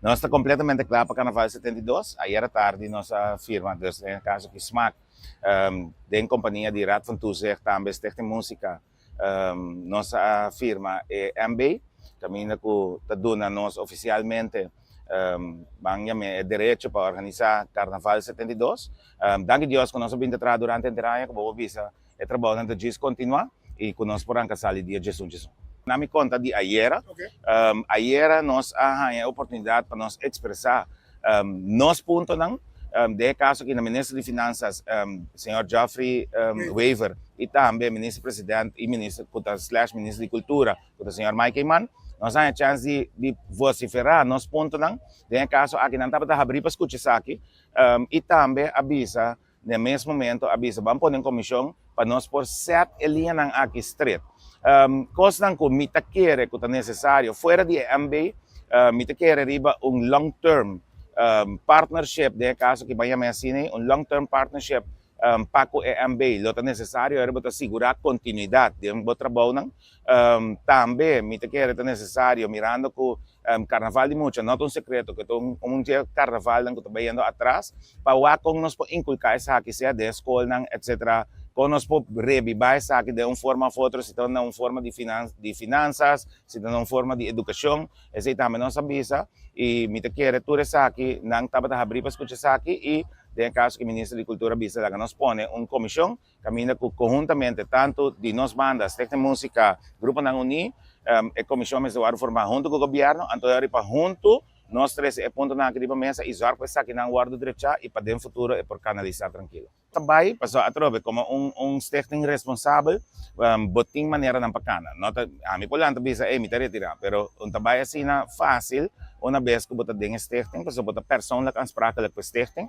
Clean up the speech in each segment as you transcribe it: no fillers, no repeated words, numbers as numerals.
Nos ta kompletamente kla pa Karnaval 72. Ayera tardi nos a firma, dus den kaso ku SMAC, den kompania di Raad van Toezicht, tambe Stichting Músika, nos a firma e MB, kaminda ku ta duna nos ofisialmente ban yam'é e derecho pa organisá Karnaval 72. Danki Dios ku nos a bin traha durante henter aña, ku bo bisa e trabounan ta djis kontinuá i ku nos por arranka sali dia 11 11. Na mi konta di ayera, ayera nos a haña oportunidat pa nos ekspresá nos puntonan, den kaso aki na Minister di Finansa, señor Geoffrey Wever, i tambe Minister Presidente i Minister / Minister di Kultura, ku señor Mike Eman. Nos a haña chèns di vosiferá nos puntonan. Den kaso aki nan tabata habrí pa skucha esaki, i tambe a bisa, na mes momento a bisa, ban pone un komishon pa nos por set e liñanan aki straight. Kosnan ku mi ta kere ku ta nesesario fuera di MB, mi ta kere riba un long term partnership, den kaso ku ban yama asina, un long term partnership pa ku e MB lo ta nesesario pa ta sigurá kontinuidat di bo trabounan. Tambe mi ta kere ta nesesario mirando ku Karnaval di Mucha, no ta un sekreto ku un dia karnaval ku ta bayendo atras, pa kon nos por inkulká esaki sea den skolnan, etc., kon nos por rebibá esaki di un forma òf otro, si ta un forma di finansa, si ta un forma di edukashon. Esei tambe nos a bisa i mi ta kere tur esaki nan tabata habrí pa skucha esaki i den kaso ku Minister di Kultura a bisa laga nos pone un komishon kaminda ku konhuntamente tantu di nos banda, Stichting Músika, Gruponan Uní, e komishon mester wòrdu formá huntu ku gobièrnu, anto pa huntu nos trese e puntonan aki riba mesa i zorg pa esakinan wòrdu drechá i pa den futuro e por kanalisá trankilo. Tambe, paso atrobe, komo un stichting responsabel, bo tin maneranan pa kana. No ta, ami por lanta bisa, "Ei, mi ta retirá," pero no ta bai asina fásil una bes ku bo ta den stichting, paso bo ta persoonlijk aansprakelijk pa stichting.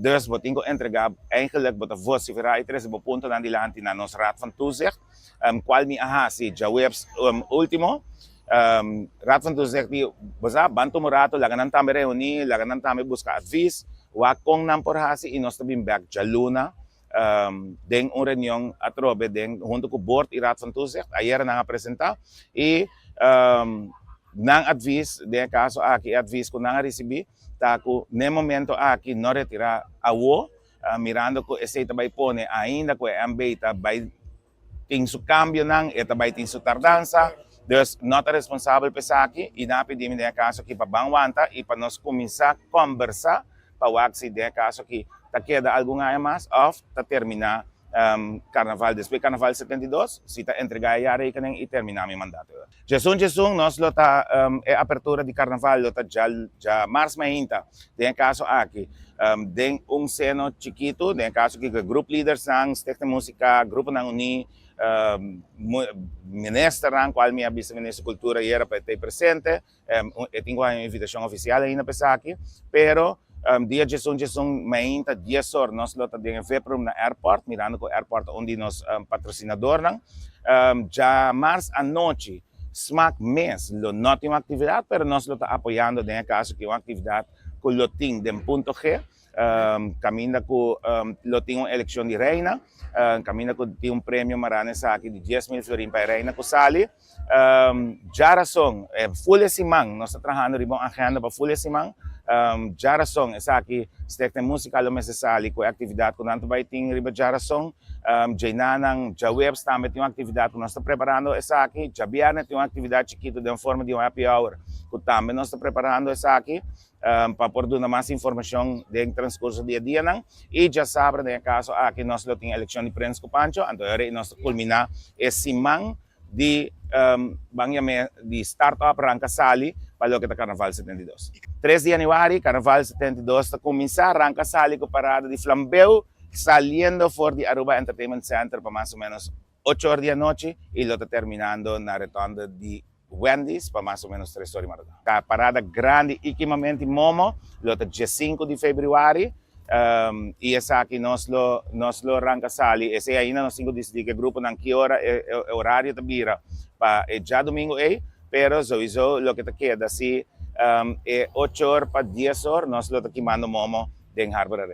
Dus bo tin ku entregá, eigenlijk bo ta vosiferá i trese bo puntonan dilanti na nos Raad van Toezicht, kual mi a hasi djaweps último. Raad van Toezicht di, bo sa, ban tuma rato, laga nan tambe reuní, laga nan tambe buska advies, wak kon nan por hasi i nos ta bin bèk djaluna den un reunion atrobe den huntu ku board i Raad van Toezicht. Ayera nan a presentá i nan advies, den kaso aki e advies ku nan a risibí ta ku na e momento aki no retirá awo, mirando ku esei ta bai pone ainda ku e MB ta bai tin su kambionan, e ta bai tin su tardansa, dus no ta responsabel pa esaki i nan a pidi mi den e kaso aki pa ban wanta i pa nos kuminsá kombersá pa wak si den e kaso aki ta keda algun aña mas òf ta terminá Karnaval despues Karnaval 72, si ta entregá e jaarrekening i terminá mi mandato. 11 11 nos lo ta e apertura di Karnaval lo ta djamars mainta, den e kaso aki den un seno chikitu, den e kaso aki group leadersnan, Stichting Músika, Gruponan Uní, ministernan, kual mi a bisa Minister di Kultura ayera pa e presente, e tin un invitashon ofisial ainda pa esaki, pero dia 11 11 mainta 10 or nos lo ta den VIP room na airport, mirando ku airport un di nos patrosinadornan. Djamars anochi SMAC mes lo no tin un aktividat, pero nos lo ta apoyando den e kaso ku un aktividat ku lo tin den Punto G, kaminda ku lo tin un elekshon di reina, kaminda ku tin un premio mará na esaki di 10.000 florin pa e reina ku sali. Djarason, full e siman, nos ta trahando riba un agenda pa full e siman. Djarason, esaki Stichting Músika lo mester sali ku e aktividat ku nan ta bai tin riba djarason. Djenanan, djaweps tambe tin un aktividat ku nos ta preparando esaki. Djabièrnè tin un aktividat chikitu den forma di un happy hour ku tambe nos ta preparando esaki pa por duna mas informashon den transkurso di e dianan. I djasabra, den e kaso aki, nos lo tin elekshon di Prens ku Pancho, anto e nos ta kulminá e siman di ban yam'é di start-up, ranka sali pa loke ta Karnaval 72. 3 di yanüari, Karnaval 72 ta kuminsá, ranka sali ku parada di flambeu, saliendo for di Aruba Entertainment Center pa mas o ménos 8 or di anochi i lo ta terminando na rotonde di Wendy's pa mas o ménos 3 or di madrugá. Ta parada grandi i kimamentu di momo lo ta 5 di febrüari i esaki nos lo ranka sali. Esei ainda nos tin ku disidí ku e gruponan ki ora e orario ta bira pa e djadumingu ei, pero sowieso loke ta keda si e 8 or pa 10 or nos lo ta kimando momo den Harbor Arena.